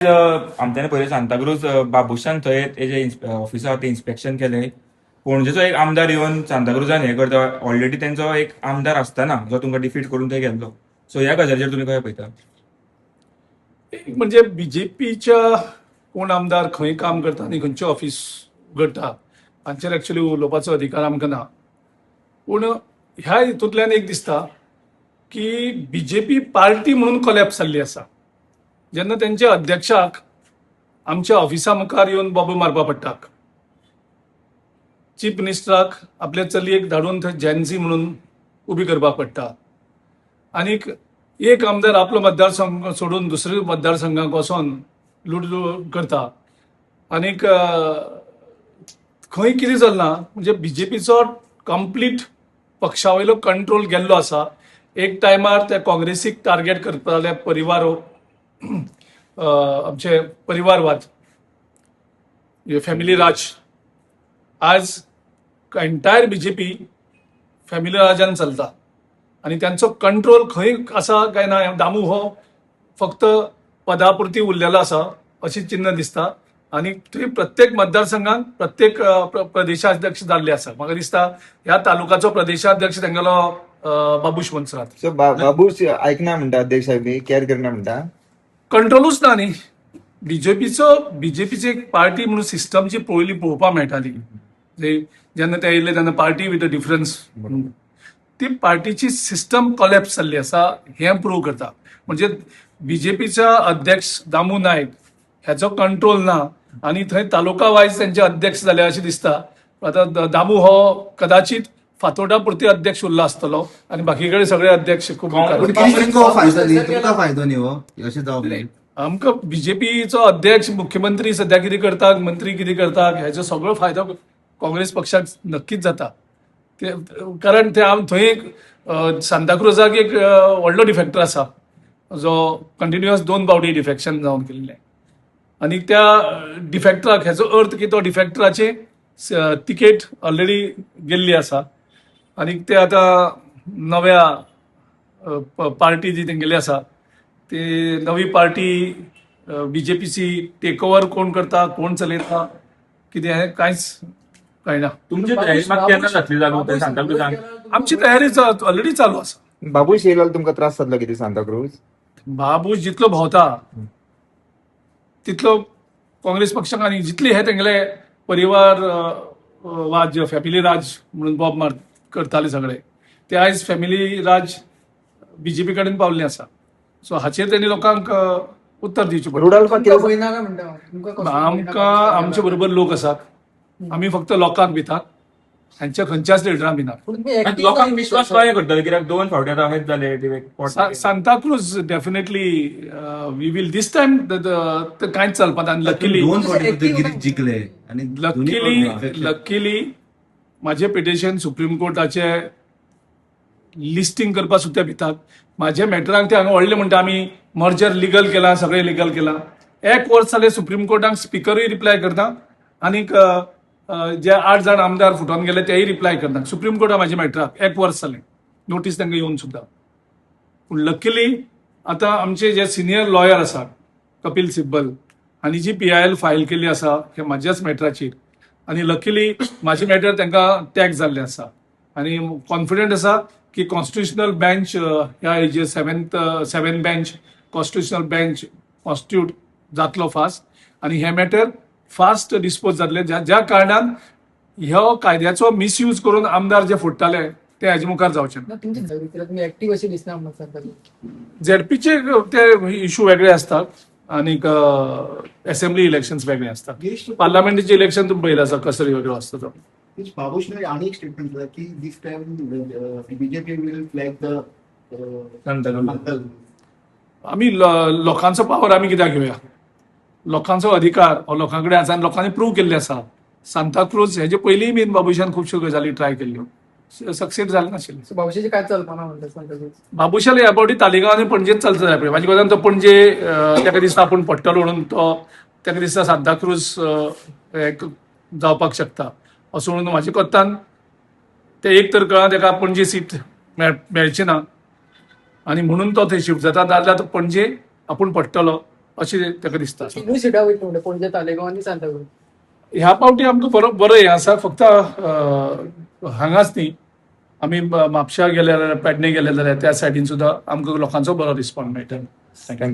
आमच्यानी पयलीं सांताक्रूज बाबुशान थंय तेजे ऑफिसार ते इन्स्पेक्शन केलें. पणजेचो एक आमदार येवन सांताक्रुजान हें करता, ऑलरेडी तेंचो एक आमदार आसतना जो तुमकां डिफीट करून थंय गेल्लो. सो ह्या गजालीचेर तुमी कशें पळयता? एक म्हणजे बीजेपीच्या कोण आमदार खंय काम करता आनी खंयचें ऑफिस उगडटा हांचेर एक्चुली उलोवपाचो अधिकार आमकां ना. पूण ह्या हितूंतल्यान एक दिसता की बीजेपी पार्टी म्हणून कोलॅप्स जाल्ली आसा. जेन्ना तेंच्या अध्यक्षाक आमच्या ऑफिसा मुखार येवन बोबो मारपा पडटा, चीफ मिनिस्टराक आपल्या चलयेक धाडून थंय जेनझी म्हणून उबी करपाक पडटा, आनीक एक आमदार आपलो मतदारसंघ सोडून दुसऱ्या मतदारसंघाक वचोन लूट करता, आनीक खंय कितें चल्लां म्हणजे बीजेपीचो कंप्लीट पक्षा वयलो कंट्रोल गेल्लो आसा. एक टायमार ते काँग्रेसीक टार्गेट करताले, परिवार, आमचे परिवारवाद, फॅमिली राज. आज एंटायर बीजेपी फॅमिली राजान चलता आनी त्यांचो कंट्रोल खंय आसा काय ना. दामू हो फक्त पदापुरती उरलेलो आसा अशी चिन्ह दिसता आनी थंय प्रत्येक मतदारसंघात प्रत्येक प्रदेशाध्यक्ष जाल्ले आसा. म्हाका दिसता ह्या तालुकाचो प्रदेशाध्यक्ष तेंगेलो बाबूश मोन्सेरात. सो बाबूश ऐकना म्हणटा, अध्यक्ष साहेब केअर करना म्हणटा. कंट्रोलूच ना न्ही बीजेपीचो. बीजेपीची एक पार्टी म्हणून सिस्टम जी पळयली, पळोवपाक मेळटाली, जे जेन्ना ते येयले तेन्ना पार्टी विथ अ डिफरन्स म्हणून ती पार्टीची सिस्टम कोलॅप्स जाल्ली आसा हें प्रूव करता. म्हणजे बीजेपीचा अध्यक्ष दामू नायक ह्याचो कंट्रोल ना आनी थंय तालुका वायज तेंचे अध्यक्ष जाले अशें दिसता. आतां दामू हो कदाचित फातोर्डा पुरती अध्यक्ष उरला आसतलो आनी बाकी कडेन सगळे अध्यक्ष खूब मुखार. पूण तुमकां फायदो न्ही, तुमकां फायदो न्ही हो अशें जावप न्ही. आमकां बीजेपीचो अध्यक्ष, मुख्यमंत्री सध्या कितें करता, मंत्री कितें करता हेचो सगळो फायदो काँग्रेस पक्षाक नक्कीच जाता. ते कारण ते थंय एक सांताक्रुजाक एक व्हडलो डिफेक्टर आसा जो कंटिन्युअस दोन पावटी डिफेक्शन जावन केल्लें आनी त्या डिफेक्टराक, हेचो अर्थ की तो डिफेक्टराचे तिकेट ऑलरेडी गेल्ली आसा आनी ते आतां नव्या पार्टी जी तेंगेली आसा, ती नवी पार्टी बीजेपीची टेक ओवर कोण करता, कोण चलयता, कितें हें कांयच कळना. तुमची तयारी मात केन्ना जातली चालू ते सांताक्रुजान? आमची तयारी ऑलरेडी चालू आसा. बाबूश येयलो तुमकां त्रास जातलो कितें सांताक्रूज? बाबूश जितलो भोंवता तितलो काँग्रेस पक्षाक आनी जितली हे तेंगले परिवार वाद, फॅमिली राज म्हणून बोब मार करताले सगळे, ते आयज फॅमिली राज बीजेपी कडेन पावल्ले आसा. सो हाचेर तेणी लोकांक उत्तर दिवचें पडटलें. रुडॉल्फाक तुमकां कितें भंय नाका म्हणटा, तुमकां कसलो भंय नाका? आमकां आमचे बरोबर लोक आसात. आमी फक्त लोकांक भितात, हांच्या खंयच्याच लिडरांक भिनात. पूण तुमी active लोकांक ना. विश्वास कशें करतले? कित्याक दोन फावटी आतां अशेंच जालें. Santa Cruz definitely we will this time. कांयच चलपाक आनी लकीली दोन फावटी फक्त गिरीश जिखले आनी दोन्ही लकीली फावटी लकीली माझे पिटिशन सुप्रीम कोर्टाचे लिस्टिंग करपा सुद्दां भितात. माझ्या मॅटरांक ते हांगा व्हडले म्हणटा, आमी मर्जर लिगल केला, सगळें लिगल केलां. एक वर्स जालें, सुप्रीम कोर्टाक स्पिकरूय रिप्लाय करता आनीक जे आठ जाण आमदार फुटोन गेले तेय रिप्लाय करना सुप्रीम कोर्टा माझ्या मॅटराक. एक वर्स जालें नोटीस तांकां येवन सुद्दां. पूण लकीली आतां आमचे जे सिनियर लॉयर आसात कपिल सिब्बल हांणी जी पीआयएल फायल केल्ली आसा हे म्हाज्याच मॅटराचेर आनी लकीली म्हाजे मॅटर तांकां टॅग जाल्ले आसा आनी कॉन्फिडंट आसा की कॉन्स्टिट्युशनल बेंच ह्या हेजे seventh seven bench constitutional bench constitute जातलो फास्ट आनी हे मॅटर फास्ट डिस्पोज जातले, ज्या ज्या कारणान ह्यो कायद्याचो मिसयूज करून आमदार जे फुट्टाले ते हाजे मुखार जावचे ना. ना, तुमची तुम्ही ऍक्टिव्ह अशी दिसना म्हणून सांताक्रूज. झेडपीचे ते इशू वेगळे असतात आणि असेंब्ली इलेक्शन वेगळे असतात. पार्लमेंटाचे इलेक्शन तुम्ही पळयलं आसा कसो वेगळो आसता तो. बाबूशने आणि एक स्टेटमेंट दिलं की this time BJP will flag the Santacruz. आमी लोकांचो पावर आमी कित्याक घेवया? लोकांचो अधिकार हो लोकां कडेन आसा आनी लोकांनी प्रूव केल्ले आसा. सांताक्रूज हेजे पयलींय बीन बाबूशान खुबश्यो गजाली ट्राय केल्ल्यो, सक्सेस जालें नाशिल्लें. सो बाबूशाचे काय चलपाना म्हणटा सांताक्रूज? बाबूशाले ह्या फावटी तालिगांव आनी पणजेच चलता जाय पळय. म्हाजे कोतान तो पणजे ताका दिसता आपूण पडटलो म्हणून, तो ताका दिसता सांताक्रूज एक जावपाक शकता असो म्हणून. म्हाजे कोत्तान ते एक तर कळना ताका पणजे सीट मेळची ना आनी म्हणून तो थंय शिफ्ट जाता, नाजाल्यार तो पणजे आपूण पडटलो. अशें ताका दिसता. तिनूय सिटां वयतली म्हणटा, पणजे, तालेगांव आनी सांताक्रूज. ह्या पावटी आमकां बरो बरो हें आसा. फक्त हांगाच न्ही, आमी म्हापशा गेले जाल्यार, पेडणे गेले जाल्यार त्या सायडीन सुद्दां आमकां लोकांचो बरो रिस्पॉन्स मेळटा. Thank you.